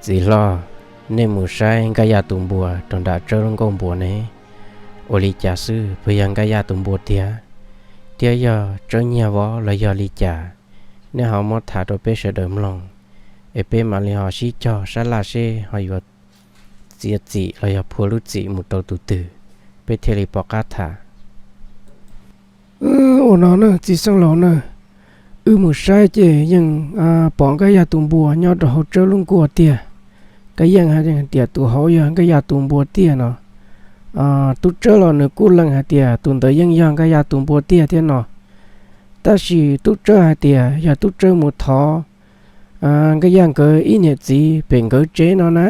Txiv hlob, nej mus saib Nkaj Yaj tus npua rau nram Tsawb lub nkuaj npua ne, ua li cas xwb, puas yog Nkaj Yaj tus npua tiag, thiab yog Tsawb nyiag vov los yog li cas? Nej ho muab tham rau peb sawv daws mloog, es peb mam li ho sib cog sab laj seb ho yuav txiav txim los yog phua lub txim mus rau tus twg, peb thiaj li pom qab tham. Ua no na txiv xeev laus na, wb mus saib ces yeej pom Nkaj Yaj tus npua nyob rau hauv Tsawb lub nkuaj tiag. Nkaj Yaj hais tias tus hauv yog Nkaj Yaj tus npua tiag no. Tub Tsawb los nws kuj lees hais tias tus ntawd yeej yog Nkaj Yaj tus npua tiag thiab no. Tab sis Tub Tsawb hais tias yog Tub Tsawb mus thov Nkaj Yaj nkawd ib niam txiv pem nkawd tsev no na,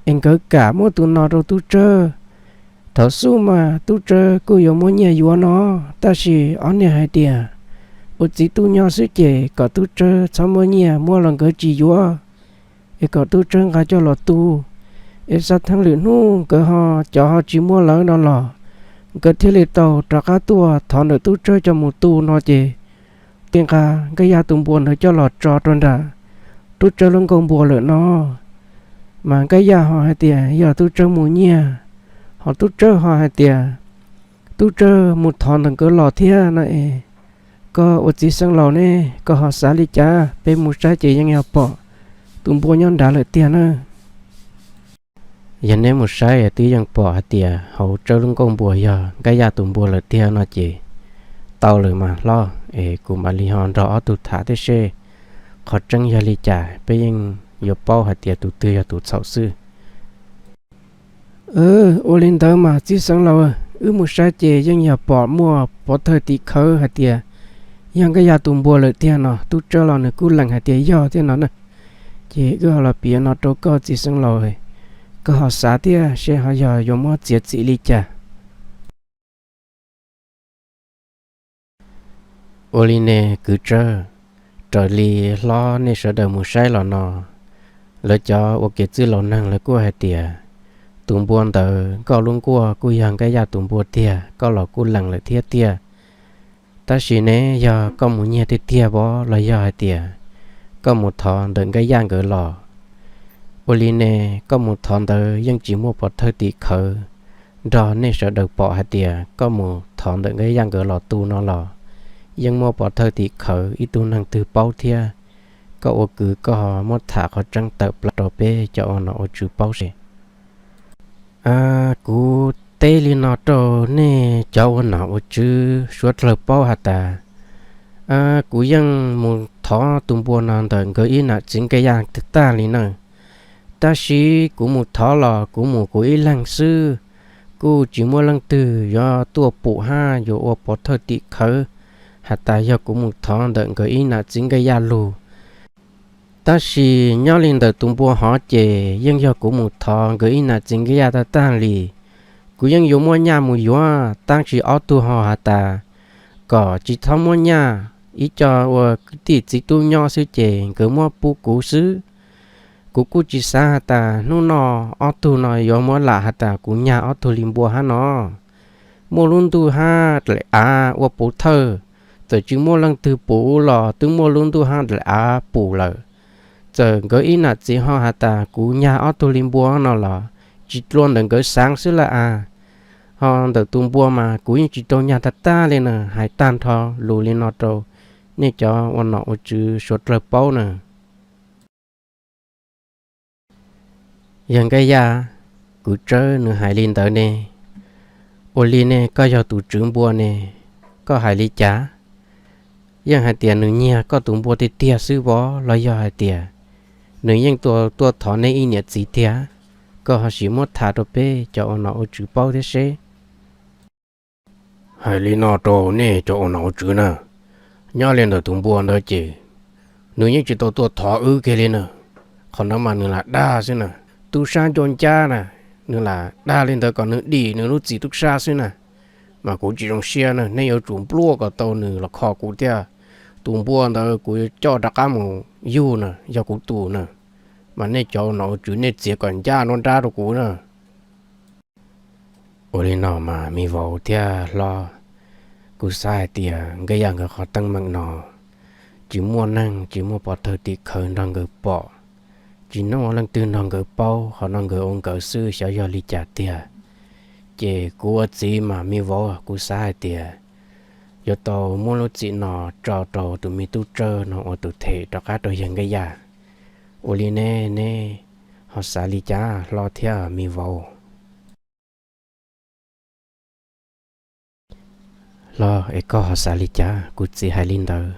es nkawd kam muab tus no rau Tub Tsawb. Thaum xub mas Tub Tsawb kuj yuav muab nyiaj yuav no, tab sis ob niag hais tias ua txiv tub nyob xwb ces kom Tub Tsawb txhob muab nyiaj muab los nkawd tsis yuav, es kom Tub Tsawb nqa coj los tu. Es xav theej lwm hnub nkawd ho cov ho tsis muaj lawv no los nkawd thiaj li tau rov qab tuaj thov ntawm Tub Tsawb coj mus tu no ces thiaj nqa Nkaj Yaj tus npua ntawd coj los tso rau nram Tub Tsawb lub nkuaj npua lawm no. Mas Nkaj Yaj ho hais tias yog Tub Tsawb mus nyiag, ho Tub Tsawb ho hais tias Tub Tsawb mus thov ntawm nkawd los thiab no es, koj ua txiv xeev laus ne, koj ho xav li cas? Peb mus saib ces yeej yog pom tus npua nyob nrad lawm tiag na. Yog neb mus saib twb yeej pom hais tias hauv Tsawb lub nkuaj npua yog Nkaj Yaj tus npua lawm tiag no ces tau lawm mas hlob, es kuv mam li ho nrog ob tug tham thiab seb qhov tseeb yog li cas, peb yeej yuav paub hais tias tus twg yog tus txhaum xwb. Ua li ntawd mas txiv xeev laus, wb mus saib ces yeej yog pom muaj pov thawj tim khawv hais tias yog Nkaj Yaj tus npua lawm tiag no. Tub Tsawb los nws kuj lees hais tias yog thiab no na. Ces wb ho los piav no rau koj txiv xeev laus, koj ho xav thiab seb ho yog yuav muab txiav txim li cas. Ua li ne kwv Tsawb, raws li hlob nej sawv daws mus saib los no, lawv cov ua kev txwj laus neeg lawv kuj hais tias tus npua ntawd nkauj lub nkuaj kuj yog Nkaj Yaj tus npua tiag, koj los kuj lees lawm thiab tiag. Tab sis ne yog koj mus nyiag tiag tiag vov los yog hais tias koj mus thov ntawm Nkaj Yaj nkawd los? Ua li ne koj mus thov ntawd yeej tsis muaj pov thawj tim khawv nrog nej sawv daws pom hais tias koj mus thov ntawm Nkaj Yaj nkawd los tu no los? Yeej muaj pov thawj tim khawv ib tug neeg twg paub thiab? Koj ua kwv koj ho muab tham qhov tseeb tawm plaws rau peb cov ua nom ua tswv paub seb. Kuv teb li no rau nej cov ua nom ua tswv suav dlawg paub has tas, kuv yeej mus thov tus npua no ntawm nkawd ib nam txiv Nkaj Yaj tag tag li na. Tab sis kuv mus thov los kuv mus kuv ib leeg xwb, kuj tsis muaj leej twg yuav tuaj pum hab yuav ua pov thawj tim khawv has tas yog kuv mus thov ntawm nkawd ib nam txiv Nkaj Yaj lug. Tab sis nyob li ntawm tus npua hov ces yeej yog kuv mus thov nkawd ib nam txiv Nkaj Yaj tag tag li. Kuv yeej yuav muab nyaj mus yuav, tab sis ob tug ho has tas kom tsis txhob muab nyaj, ib co ua kwv tij txiv tub nyob xwb ces nkawd muab pub kuv xwb. Kuv kuj tsis xav has tas hnub no ob tug no yuav muab lam has tas kuv nyag ob tug li npua hab no. Muaj lub ntuj hab dlaim av ua puv thawj, txawm tsis muaj leej twg pum los twb muaj lub ntuj hab dlaim av pum lawm. Txawm nkawd ib nam txiv ho has tas kuv nyag ob tug li npua no los tsis dlua ntawm nkawd xaav xwb lawm as. Ho ntawm tus npua mas kuv yeej tsis tau nyag tag tag li na. Hais tag nrho lus li no rau nej cov ua nom ua tswv suav dlawg paub na. Yog Nkaj Yaj, kuv Tsawb nws hais li ntawd ne, ua li ne koj yog tus tswv npua ne, koj hais li cas? Yeej hais tias nws nyiag koj tus npua tiag tiag xwb vov los yog hais tias nws yeej tuaj thov nej ib niam txiv tiag? Koj ho sim muab tham rau peb cov ua nom ua tswv paub thiab seb. Hais li no rau nej cov ua nom ua tswv na, nyob li ntawm tus npua ntawd ces nws yeej tsis tau tuaj thov wb kiag li na. Qhov ntawd mas nws lam dag xwb na, tub sab ncauj ncab na, nws lam dag li ntawd kom nws dim nws lub txim tub sab xwb na. Mas kuv tsis zoo siab na, nej yuav tsum npluaj kom tau nws los kho kuv thiab. Tus npua ntawd kuv yuav coj rov qab mus yug na, yog kuv tus na. Mas nej cov ua nom ua tswv nej txiav kom ncaj nruab nrab rau kuv na. Ua li no mas me vauv thiab hlob, kuv xav hais tias Nkaj Yaj nkawd qhov teeb meem no tsis muaj neeg tsis muaj pov thawj tim khawv nrog nkawd pom, tsis hnov ua leej twg nrog nkawd paub, qhov no nkawd ua nkawd xwb xyov yog li cas tiag. Ces kuv ua txiv mas me vauv, kuv xav hais tias yuav tau muab lub txim no tso rau tus me tub tsawb no ua tus them rov qab rau yawg Nkaj Yaj. Ua li ne, neb ho xav li cas hlob thiab me vauv? Hlob, es koj ho xav li cas? Kuv txiv hais li ntawd,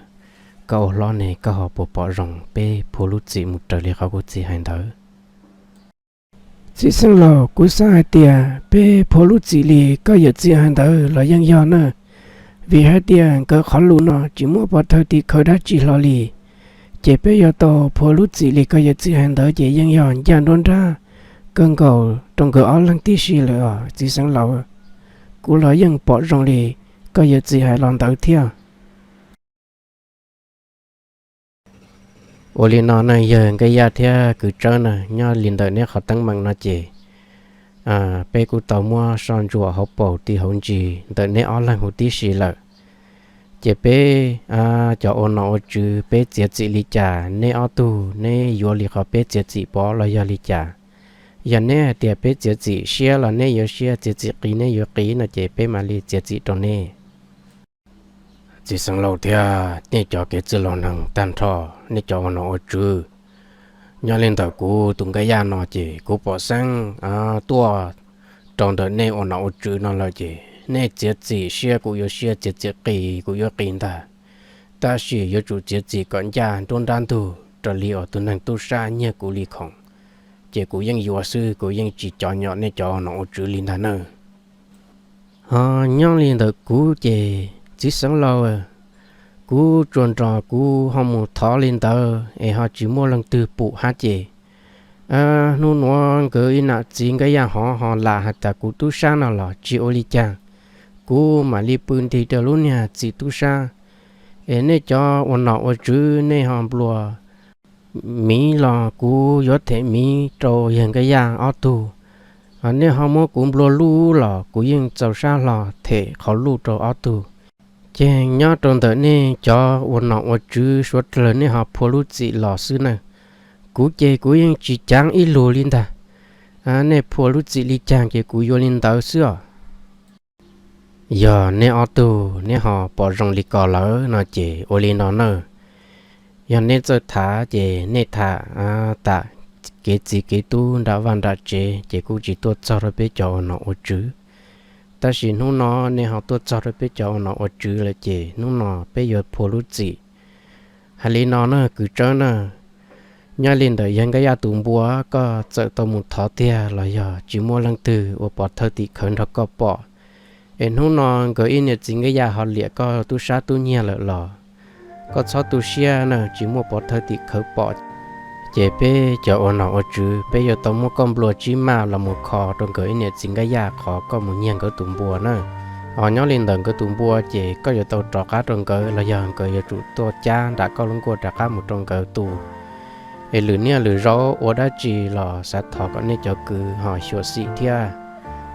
koj ua hlob ne koj ho puas pom zoo peb phua lub txim mus raws li qhov kuv txiv hais ntawd? Txiv xeev laus, kuv xav hais tias peb phua lub txim li koj yawm txiv hais ntawd los yeej yog na, vim hais tias nkawd qhov lus no tsis muaj pov thawj tim khawv dab tsi hlo li. Ces peb yuav tau phua lub txim li koj yawm txiv hais ntawd ces yeej yog ncaj nruab nrab kawg nkaus rau nkawd ob leeg tib si lawm os txiv xeev laus. Kuv los yeej pom zoo li koj yawm txiv hais los ntawd thiab. Ua li no ne, yawg Nkaj Yaj thiab kwv Tsawb na, nyob li ntawm neb qhov teeb meem no ces peb kuj tau muab soj ntsuam hauv paus ti hauv ntsis ntawm neb ob leeg huv tib si lawm. Ces peb cov ua nom ua tswv peb txiav txim li cas, neb ob tug neb yuav li qhov peb txiav txim pov los yog li cas? Yog neb hais tias peb txiav txim siab los neb yuav siab, txiav txim qis neb yuav qis no ces peb mam li txiav txim rau neb. Txiv xeev laus thiab nej cov kev txwj laus neeg tag nrho, nej cov ua nom ua tswv, nyob li ntawm kuv tus Nkaj Yaj no ces kuv pom xeeb tuaj rau ntawm nej ua nom ua tswv no lawm ces nej txiav txim siab kuv yuav siab, txiav txim qis kuv yuav qis ntag. Tab sis yuav tsum txiav txim kom ncaj nruab nrab ntug raws li uas tus neeg tub sab nyiag kuv li khoom, ces kuv yeej yuav xwb, kuv yeej tsis cov nyom nej cov ua nom ua tswv li ntag nawb. Ho nyob li ntawm kuv ces txiv xeev laus, kuv tsuas nrog kuv ho mus thov li ntawd es ho tsis muaj leej twg pum hab ces hnub nuav nkawd ib nam txiv Nkaj Yaj hov ho lam has tas kuv tub sab no los tsis ua li cas, kuv mam li pw nti rau lub niag txim tub sab. Es nej cov ua nom ua tswv nej ho nplua miv los kuv yuav them miv rau yawg Nkaj Yaj ob tug, nej ho muab kuv nplua luj los kuv yeej txaus sab hlo them qhov luj rau ob tug. Ces nyob rau ntawm nej cov ua nom ua tswv suav dlawg nej ho phua lub txim los xwb na. Kuv ces kuv yeej tsis caav ib lus li ntag. Nej phua lub txim li cas ces kuv yuav li ntawd xwb os. Yog neb ob tug neb ho pom zoo li ko lawm no ces ua li no na, yog neb txawj tham ces nej tham tam kev txiv kev tub nram vaj nram tsev ces kuj tsis tuaj txog rau peb cov ua nom ua tswv. Tab sis hnub no nej ho tuaj txog rau peb cov ua nom ua tswv lawm ces hnub no peb yuav phua lub txim. Hais li no na kwv Tsawb na, nyob li ntawm yawg Nkaj Yaj tus npua koj txawm tau mus thov tiag los yog tsis muaj leej twg ua pov thawj tim khawv nrog koj pom, es hnub no nkawd ib niam txiv Nkaj Yaj ho liam koj tub sab tub nyiag lawm los koj txhob tu siab na, tsis muaj pov thawj tim khawv pom. Ces peb cov ua nom ua tswv peb yuav tau muab koj nplua tsib maj los mus kho rau nkawd ib niam txiv Nkaj Yaj qhov koj mus nyiag nkawd tus npua na. Ho nyob li ntawm nkawd tus npua ces koj yuav tau rov qab rau nkawd los yog nkawd yuav tsum tuaj cab nram koj lub nkuaj rov qab mus rau nkawd tu. Es lwm niaj lwm zaus ua dab tsi los xav thov kom nej cov kwv ho xyuam xim thiab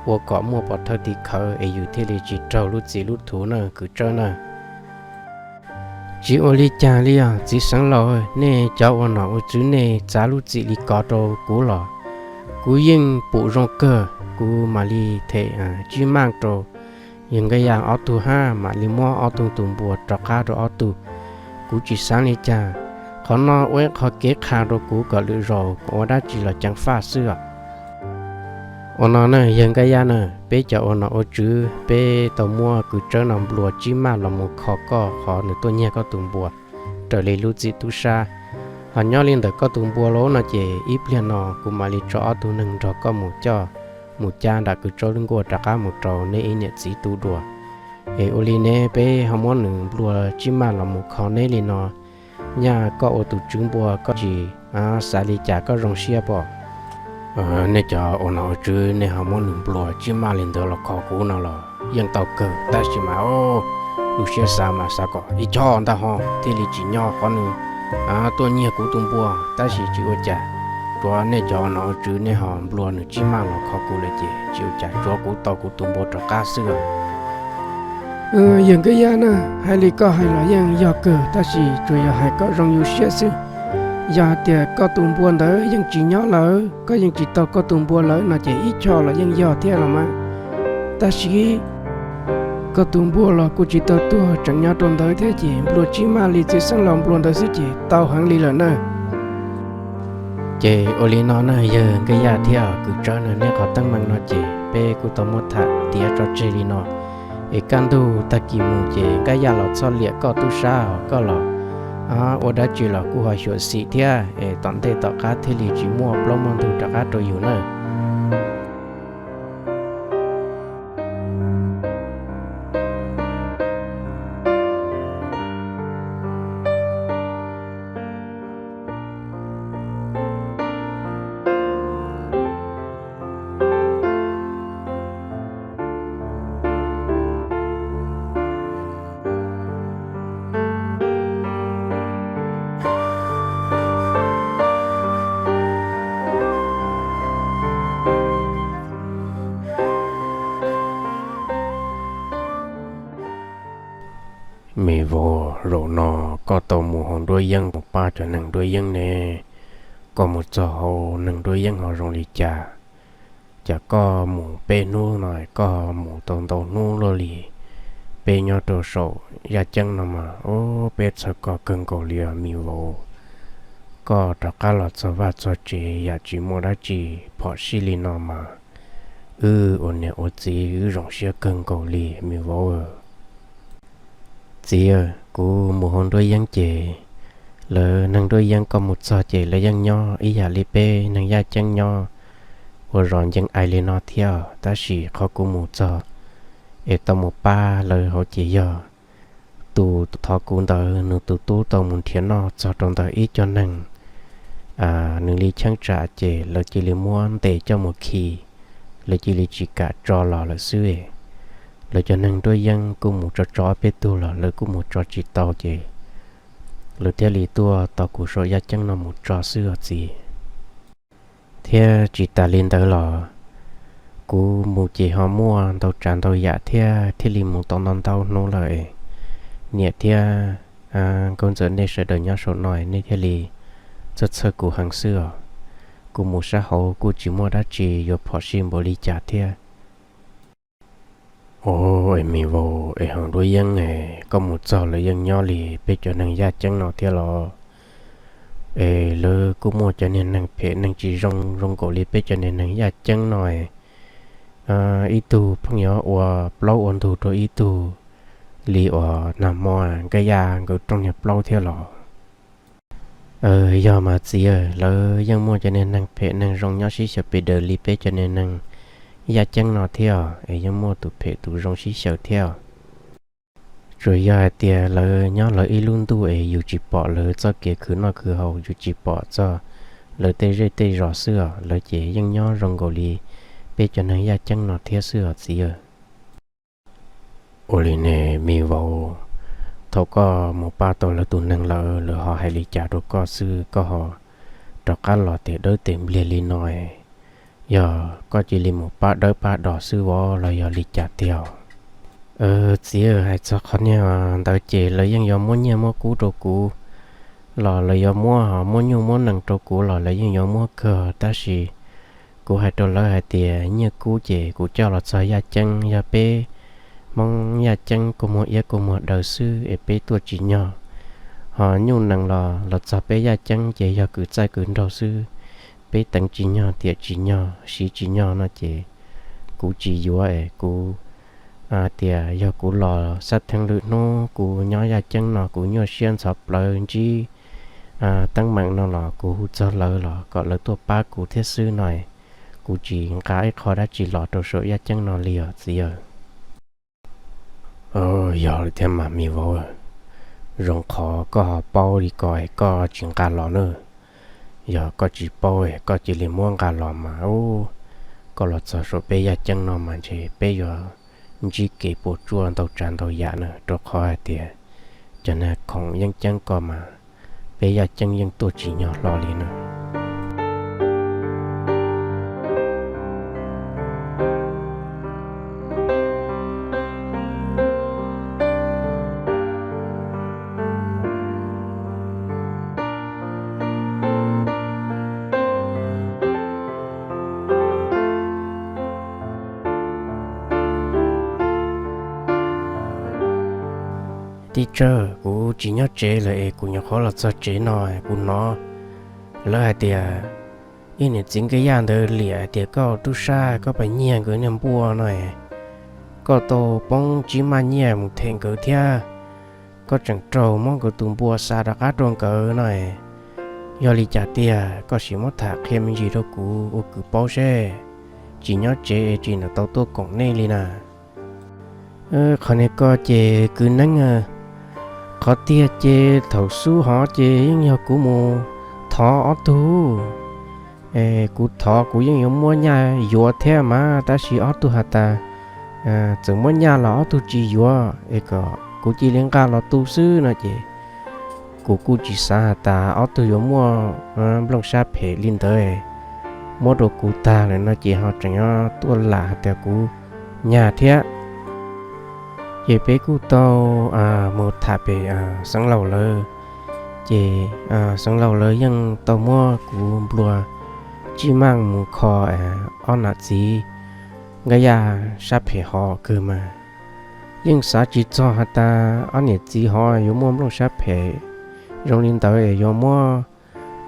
ua kom muaj pov thawj tim khawv es yus thiaj li tsis raug lub txim lub thuv na kwv Tsawb na. Tsis ua li cas li os txiv xeev laus, nej cov ua nom ua tswv nej txav lub txim li ko rau kuv los kuv yeej pum zoo kawg, kuv mam li them tsib maj rau yawg Nkaj Yaj ob tug hab mam li muab ob tug tus npua rov qab rau ob tug. Kuv tsis xav li cas, qhov no ua ib qho kev qha rau kuv kom lwm zaus kuv ua dab tsi los ceev faj xwb os. Ua no na yawg Nkaj Yaj na, peb cov ua nom ua tswv peb tau muab kwv Tsawb no nplua tsib maj los mus kho koj qhov nws tuaj nyiag koj tus npua raws li lub txim tub sab. Ho nyob li ntawm koj tus npua lauj no ces ib pliag no kuv mam li tso ob tug neeg nrog koj mus coj mus cab nram kwv Tsawb lub nkuaj rov qab mus rau neb ib niam txiv tu dua. Es ua li ne peb ho muab nws nplua tsib maj los mus kho neb li no, nyaj koj ua tus tswv npua koj tsis xav li cas koj zoo siab pob? Nej cov ua nom ua tswv nej ho muab nws nplua tsib maj li ntawd los kho kuv no los yeej tau kawg, tab sis mas lub siab xav mas xav kom ib choj ntag ho thiaj li tsis nyob qhov nws tuaj nyiag kuv tus npua, tab sis tsis ua cas. Tsuav nej cov ua nom ua tswv nej ho nplua nws tsib maj los kho kuv lawm ces tsis ua cas, tsuav kuv tau kuv tus npua rov qab xwb. Yawg Nkaj Yaj na, hais li koj hais los yeej yog kawg, tab sis tsuas yog hais kom zoo yus siab xwb. Yog hais tias koj tus npua ntawd yeej tsis nyob lawm, koj yeej tsis tau koj tus npua lawm no ces ib choj los yeej yog thiab los mas. Tab sis koj tus npua los kuj tsis tau tuag, tseem nyob rau ntawd thiab ces nplua tsis maj li txiv xeeb laus nplua ntawd xwb ces tau heev li lawm na. Ces ua li no na yawg Nkaj Yaj thiab kwv Tsawb na, nej qhov teeb meem no ces peb kuj tau muab tham tiav tso tseg li no. Es kaj ntug tag kis mus ces Nkaj Yaj los txhoj liam koj tub sab, koj los ua dab tsi los kuj ho xyuam xim thiab, es tom ntej tom qab thiaj li tsis muaj plaub muaj ntug rov qab rau yus na. Me vauv, zaum no koj tau mus hauv nruab yeeb mus pab cov neeg nruab yeeb ne, koj mus txog hauv neeg nruab yeeb ho zoo li cas? Cas koj mus peb hnub no koj mus tau ntau hnub luaj li? Peb nyob rau saum yaj ceeb no mas, o, peb txhawj koj kawg nkaus li os me vauv. Koj rov qab los txog vaj txog tsev yam tsis muaj dab tsi phom sij li no mas, wb ua niam ua txiv wb zoo siab kawg nkaus li me vauv. Txiv, kuv mus hauv nruab yeeb ces lawv neeg nruab yeeb, koj mus txog ces lawv yeej nyob ib yam li peb neeg yaj ceeb nyob ua zos ncees ais li no thiab. Tab sis qhov kuv mus txog es tau mus pab lawv hauv ces yog tus thov kuv ntawd nws tus tub tau mus nrhiav noj txog rau ntawm ib co neeg, nws li cheeb tsam ces lawv cia li muab ntes coj mus khi, lawv cia li tsis kam tso los lawm xwb. Lawv cov neeg nruab yeeb kuj mus tso tso ob peb tug los lawv kuj mus tso tsis tau ces lawv thiaj li tuaj tau kuv saum yaj ceeb no mus tso xwb os txiv. Thiab tsis tas li ntawd los kuv mus ces ho muaj ntau tsav ntau yam thiab thiaj li mus tau ntau ntau hnub lawm. Niam thiab nkauj ntxawm nej sawv daws nyob saum no nej thiaj li txhawj txhawj kuv heev xwb os. Kuv mus sab hauv kuj tsis muaj dab tsi yuav phom sij npaum li cas thiab. Os, es me vauv, es hauv nruab yeeb es koj mus txog lawv yeej nyob li peb cov neeg yaj ceeb no thiab los? Es lawv kuj muaj cov niag neeg phem neeg tsis zoo zoo nkaus li peb cov niag neeg yaj ceeb no. Ib tug pheej yuav ua plaub ua ntug rau ib tug li uas nag hmo Nkaj Yaj nkawd rooj niag plaub thiab los? Yog mas txiv, lawv yeej muaj cov niag neeg phem neeg zoo nyob sib xyaw pes daws li peb cov niag neeg yaj ceeb no thiab, es yeej muaj tus phem tus zoo sib xyaw thiab. Tsuas yog hais tias lawv nyob lawv ib lub ntuj es yus tsis pom lawv txoj kev khwv noj khwv haus, yus tsis pom txog lawv tej zej tej zos xwb os, lawv ces yeej nyob zoo nkaus li peb cov neeg yaj ceeb no thiab xwb os txiv. Ua li ne me vauv, thaum koj mus pab tau lawv tus neeg lawm, lawv ho hais li cas rau koj xwb koj ho rov qab los tes dawb tes npliag li no? Yog koj cia li mus pab dawb pab do xwb vov los yog li cas tiag? Txiv, hais txog qhov niag ntawd ces lawv yeej yuav muab nyiaj muab kub rau kuv los lawv yuav muab, muab nyuj muab nees rau kuv los lawv yeej yuav muab kawg, tab sis kuv hais rau lawv hais tias nyiaj kub ces kuv coj los txog yaj ceeb, yog peb Hmoob yaj ceeb kua muag iab kua muag daw xwb es peb tuaj tsis nyog, ho nyuj nees los los txog peb yaj ceeb ces yog kwv txaij kwv nraug xwb, peb teev tsis nyog tiam tsis nyog siv tsis nyog no ces kuv tsis yuav es kuv tias yog kuv los xab theeb lwm hnub kuv nyob yaj ceeb no kuv nyuaj siab ntxhov plawv ntsib teeb meem no los kuv hu txog lawv los kom lawv tuaj pab kuv thiab xwb no, kuv tsis nqa ib qho dab tsi los rau saum yaj ceeb no li os txiv. Yog lawm thiab mas me vauv, zoo qhov koj ho paub li ko es koj tsis nqa los na. Yog koj tsis paub es koj cia li muab nqa los mas, koj los txog saum peb yaj ceeb no mas ntshe peb yuav ntsib kev puas tsuaj ntau tsav ntau yam na, rau qhov hais tias cov neeg khoom yeeb ceeb ko mas peb yaj ceeb yeej tuaj tsis nyog hlo li na. Tij Tsawg, kuv tsis nyob tsev lawm es kuv nyuam qhuav los txog tsev no, kuv hnov lawv hais tias ib niam txiv Nkaj Yaj ntawd liam hais tias koj tub sab koj pab nyiag nkawd niag npua no, koj tau poob tsib maj nyiaj mus them nkawd thiab, koj tseem raug muab nkawd tus npua xa rov qab rau nkawd no. Yog li cas tiag koj sim muab tham qhia me ntsis rau kuv ua kwv paub seb, tsis nyob tsev tsis nim tau tuaj koom nej li na. Qhov niag ko ces kwv Neeb, qhov tiag ces thaum xub hov ces yeej yog kuv mus thov ob tug. Kuv thov kuv yeej yuav muab nyaj yuav thiab mas tab sis ob tug has tas txawm muab nyaj los ob tug tsis yuav es kom kuv cia li nqa los tu xwb no ces kuv kuj tsis xav has tas ob tug yuav muaj nplooj sab phem li ntawd, muab rau kuv tag lawm no ces ho tseem yuav tuaj lam has tas kuv nyag thiab. Ces peb kuj tau mus tham pem Xeev Laus lawv, ces Xeev Laus lawv yeej tau muab kuv nplua tsib maj mus kho ob nam txiv Nkaj Yaj sab phem hov kawg mas. Yeej xav tsis txog has tas ob niam txiv hov yuav muaj nplooj sab phem zoo li ntawd yuav muab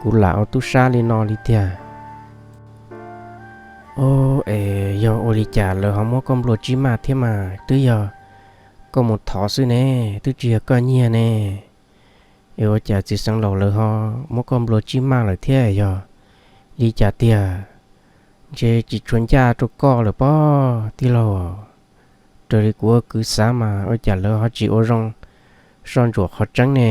kuv lam ua tub sab li no li tiag. Ob, es yog ua li cas lawv ho muab koj nplua tsib maj thiab mas twb yog koj mus thov xwb ne, twb tsis yog koj nyiag ne. Es ua cas txiv Xeev Laus lawv ho muab koj nplua tsib maj lawm thiab, yog li cas tiag? Ntshe tsis tshua ncaj rau koj lawm pob tij laug. Raws li kuv ua kwv xav mas ua cas lawv ho tsis ua zoo soj ntsuam qhov tseeb ne?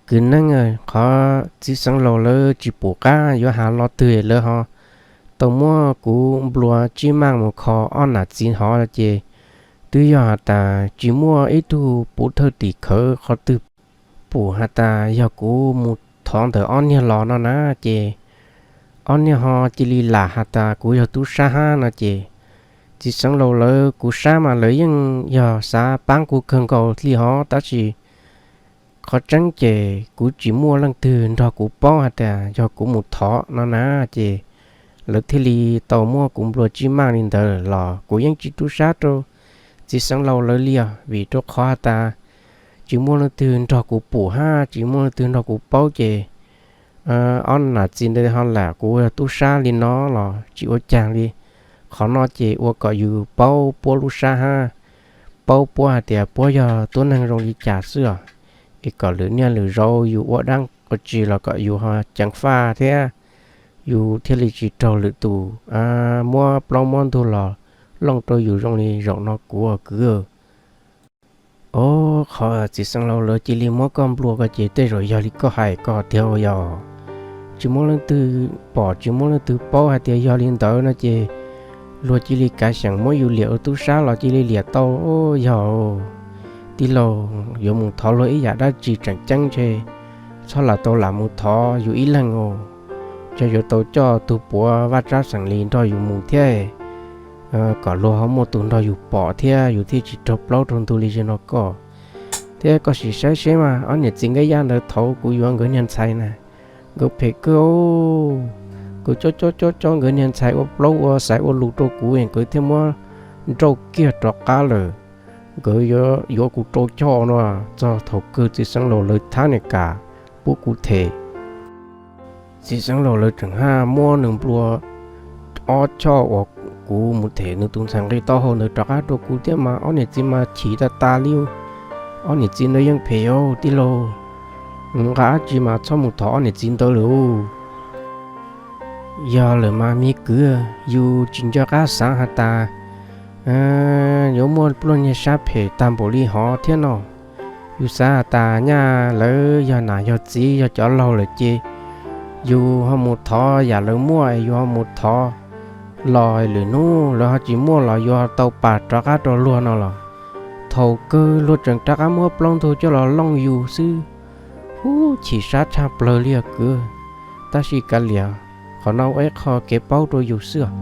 Kwv Neeb, qhov txiv Xeev Laus lawv tsis pum qab yuav has lo twg lawv ho tau muab kuv nplua tsib maj mus kho ob nam txiv hov ces twb yog has tas tsis muaj ib tug puv thawj tim khawv qhov twg pum has tas yog kuv mus thov ntawm ob niag los no na ces ob niag ho cia li lam has tas kuv yog tub sab hab no ces txiv Xeev Laus lawv kuv sab mas lawv yeej yog xav paab kuv kawg nkaus li hov tab sis qhov tseeb ces kuv tsis muaj leej twg nrog kuv paub has tas yog kuv mus thov no na ces lawv thiaj li tau muab kuv nplua tsib maj li ntawd los kuv yeej tsis tub sab rau txiv Xeev Laus lawv li os vim rau qhov has tas tsis muaj leej twg nrog kuv pum hab tsis muaj leej twg nrog kuv paub ces ob nam txiv ntawd ho lam kuv yog tub sab li no los tsis ua caag li. Qhov no ces ua kom yus paub puab lub sab hab paub puab hais tias puab yog tuab neeg zoo li cas xwb os, es kom lwm niaj lwm zaus yus ua dlaab ua tsi los kom yus ho ceev faj thiab yus thiaj li tsis raug lwm tus muab plaub muab ntug los looj rau yus zoo li zaum no kuv ua kwv. Ob, qhov txiv Xeev Laus lawv cia li muab koj nplua ko ces tej zaum yog li koj hais ko tiag ua yog tsis muaj leej twg pom tsis muaj leej twg paub hais tias yog li ntawd no ces luag cia li kav xyeem muab yus liam ua tub sab los cia li liam tau. Yog tij laug yuav mus thov luag ib yam dab tsi tseem ceeb ntshe txhob lam tau lam mus thov yus ib leeg os, ntshe yuav tau coj tug puav Vaj Tsab xeem li nrog yus mus thiab kom luag ho muaj tus nrog yus pom thiab yus thiaj tsis raug plaub raug ntug li zag no koj. Thiab koj sim saib seb mas ob niam txiv Nkaj Yaj ntawd thaum kuv yuav nkawd niag ntxhais na, nkawd phem kawg. Nkawd cob cob cob cob nkawd niag ntxhais ua plaub ua xaiv ua lus rau kuv nkawd thiaj muab nrauj kiag rov qab lawm. Nkawd yuav kuv rau choj no txog thaum kawg txiv Xeev Laus lawv thab niam kam pub kuv them. Txiv Xeev Laus lawv tseem haj muab nws nplua ob choj uas kuv mus them nws tus ntxhais nqi taub hau ntawd rov qab rau kuv thiab mas ob niam txiv mas chim tag tas li. Ob niam txiv ntawd yeej phem os tij laug, nqa dab tsi mas txhob mus thov ob niam txiv ntawd lawm. Yog lawm mas me kwv, yus tsis nco qab xav has tas yuav muaj pluaj niag sab phem tag npaum li hov thiab no. Yus xav has tas nyaj lawv yog nam yog txiv yog cov laug lawm ces yus ho mus thov yam lawv muaj es yus ho mus thov los lwm hnub lawv ho tsis muaj los yuav tau pas rov qab rau luag no los thaum kawg luag tseem rov qab muab plaub ntug coj los looj yus xwb. Ub, chim sab tshaj plawg li os kwv. Tab sis kav liam, qhov no ua ib qho kev paub rau yus xwb os.